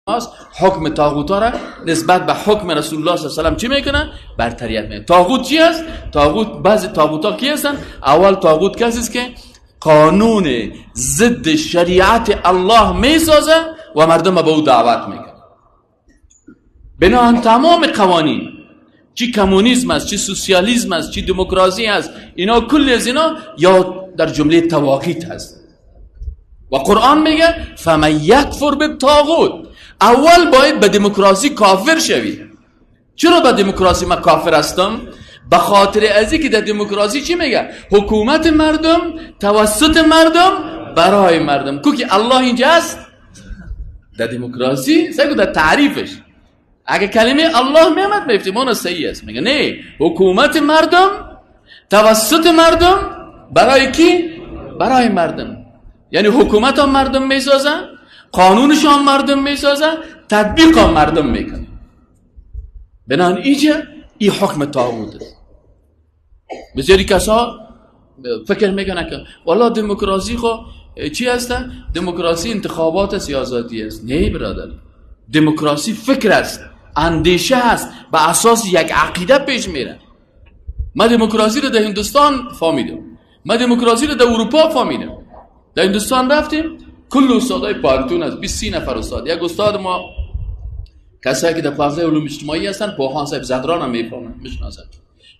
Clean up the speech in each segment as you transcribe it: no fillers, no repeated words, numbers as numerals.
است حکم طاغوت را نسبت به حکم رسول الله صلی الله علیه و سلم چی میکنه؟ برتریت میده. طاغوت چی است؟ طاغوت، بعضی طاغوت ها کی هستن؟ اول طاغوت کسی است که قانون ضد شریعت الله میسازه و مردم به او دعوت میکنه. بنابراین تمام قوانین، چی کمونیسم است، چی سوسیالیسم است، چی دموکراسی است، اینا کل از اینا یا در جمله طواغیت هست. و قرآن میگه فمن یکفر بالطاغوت. اول باید به دموکراسی کافر شوی. چرا به دموکراسی من کافر هستم؟ به خاطر از اینکه در دموکراسی چی میگه؟ حکومت مردم توسط مردم برای مردم. کو که الله اینجا هست در دموکراسی، سعی در تعریفش اگه کلمه الله میامد میفتیم اون صحیح است. میگه نه، حکومت مردم توسط مردم برای کی؟ برای مردم. یعنی حکومت هم مردم میسازن، قانونش هم مردم میسازن، تطبیق هم مردم میکنن. بنابراین اینجا این حکم طاغوت است. بسیاری کسا فکر میکنن که والا دموکراسی خو چی هست؟ دموکراسی انتخابات سیاستی است. نه برادر، دموکراسی فکر است، اندیشه است، به اساس یک عقیده پیش میره. ما دموکراسی رو در هندوستان فهمیدم، ما دموکراسی رو در اروپا فهمیدم. در هندوستان رفتیم، کل استادای پانتون است، 20 نفر استاد. یک استاد ما، کسایی که در حوزه علوم اجتماعی هستن، پوهان صاحب زدران هم میفهمن، میشناسن.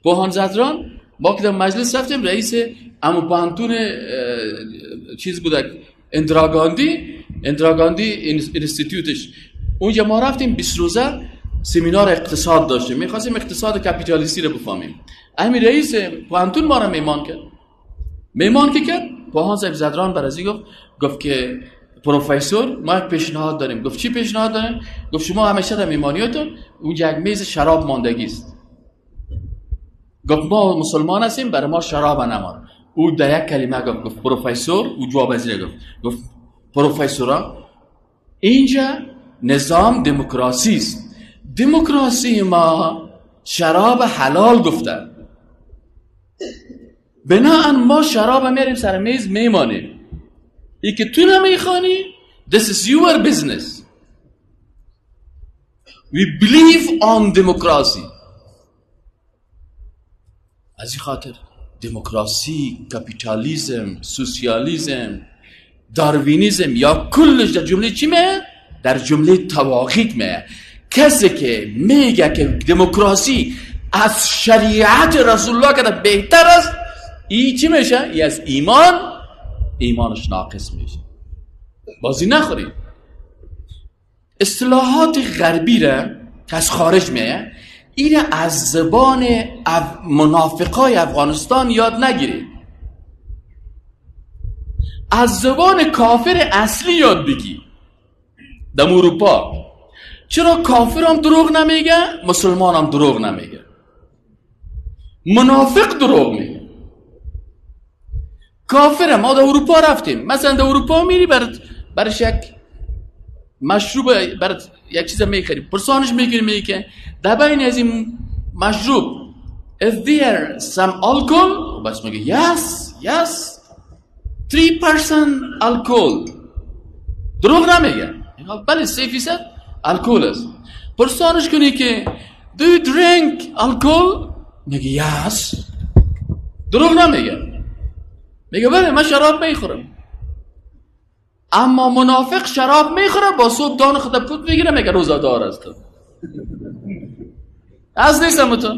پوهان زدران، ما که در مجلس رفتیم، رئیس امو پانتون چیز بوده، اندرا گاندی institute ش. اونجا ما رفتیم 20 روزه سمینار اقتصاد داشتیم، میخواستیم اقتصاد کپیتالیستی رو بفهمیم. همین رئیس پوهنتون ما رو میمان کرد. میمان که کرد، پوهان صاحب زدران برازی گفت که پروفسور ما یک پیشنهاد داریم. گفت چی پیشنهاد داریم؟ گفت شما همیشه در میمانیاتون اونجا یک میز شراب ماندگی است. گفت ما مسلمان هستیم، برای ما شراب نمان. او در یک کلمه گفت پروفسور، او جواب از گفت، گفت پروفسورا اینجا نظام دموکراسی است. دموکراسی ما شراب حلال گفته، بناهن ما شراب میاریم سر میز میمانیم. ای که تو نمیخوانی، this is your business. We believe on democracy. از این خاطر دموکراسی، کپیتالیزم، سوسیالیزم، داروینیزم یا کلش در جمله چی میه؟ در جمله طواغیت میه. کسی که میگه که دموکراسی از شریعت رسول الله که بهتر است، ای چی میشه؟ ای از ایمانش ناقص میشه. بازی نخورید. اصطلاحات غربی را که از خارج میه، این از زبان منافقای افغانستان یاد نگیرید، از زبان کافر اصلی یاد بگی در اروپا. چرا کافر هم دروغ نمیگه، مسلمان هم دروغ نمیگه، منافق دروغ میگه. کافر، ما در اروپا رفتیم، مثلا در اروپا میری برش یک مشروب، برات یک چیز میخری، پرسانش میگیری، میگه که در بین از این مشروب is there some alcohol؟ بس میگه yes 3% alcohol. دروغ نمیگه، بله 3% الکل است. پرسانش کنی که do you drink alcohol؟ میگه yes. دروغ نمیگه، میگه بله من شراب میخورم. اما منافق شراب میخوره، با صبح دان خود پوت میگیره، میگه روزه دار است. از نیستم تو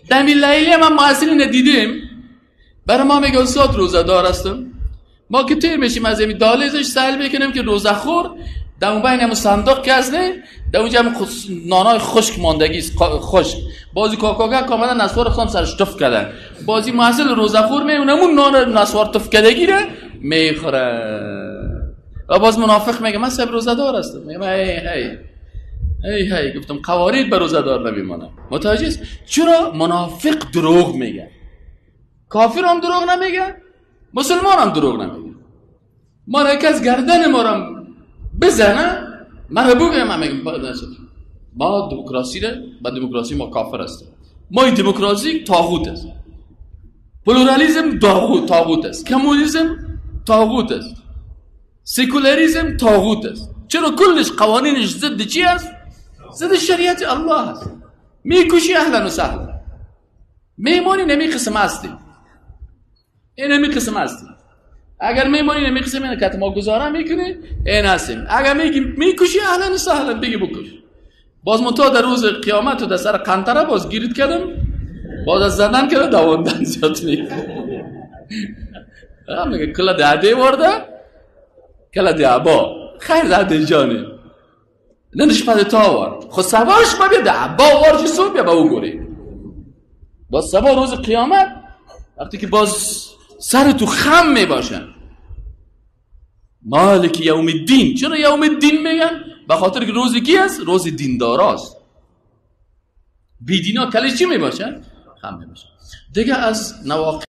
دمی لیلی من محصلین دیدیم، برای ما میگه استاد روزه دار هستم. ما که تیر میشیم از این دالیزش سهل میکنیم که روزه خور در اون بین هم صندوق که از نه، در اونجا هم نانای خشک ماندگی است، خشک. بازی کاکاکا کاملا نسوار خودم سرش تف کردن. بازی محصل روزه خور می اونمون نان نسوار تف کردگی رو میخوره. و باز منافق میگه من صاحب روزه دار هستم. میگم هی هی هی هی، گفتم قوارید به روزه دار نمیمانه. متوجه است؟ چرا منافق دروغ میگه؟ کافر هم دروغ نمیگه، مسلمان هم دروغ نمیگه. ما را کس گردن ما را بزنه، من بگم، من میگم ما دموکراسی را، با دموکراسی ما کافر هستیم. ما این دموکراسی طاغوت است، پلورالیسم طاغوت است، کمونیسم طاغوت است، سکولاریسم طاغوت است. چرا کلش قوانینش ضد چی است؟ ضد شریعت الله است. میکشی اهلا و سهلا، میمانی نمی قسم هستی، این نمی قسم هستی. اگر میمانی نمی قسم اینه که ما گزاره میکنی این هستیم. اگر میگی میکشی اهلا و سهلا، بگی بکش. باز منتها در روز قیامت و در سر قنطره باز گیرید کردم، باز از زدن کرده دواندن زیاد میکنه. میگه کلا دعده ورده کلا دعبا خیر دعده جانه ننش پده تا ورد خود سباش ما بیا دعبا ورد صبح بیا با او گوری. باز سبا روز قیامت وقتی که باز سر تو خم میباشن، مالک یوم الدین. چرا یوم الدین میگن؟ به خاطر که روز کی است؟ روز دینداراست. بیدینا کلش چی میباشن؟ خم میباشن. دیگه از نواقع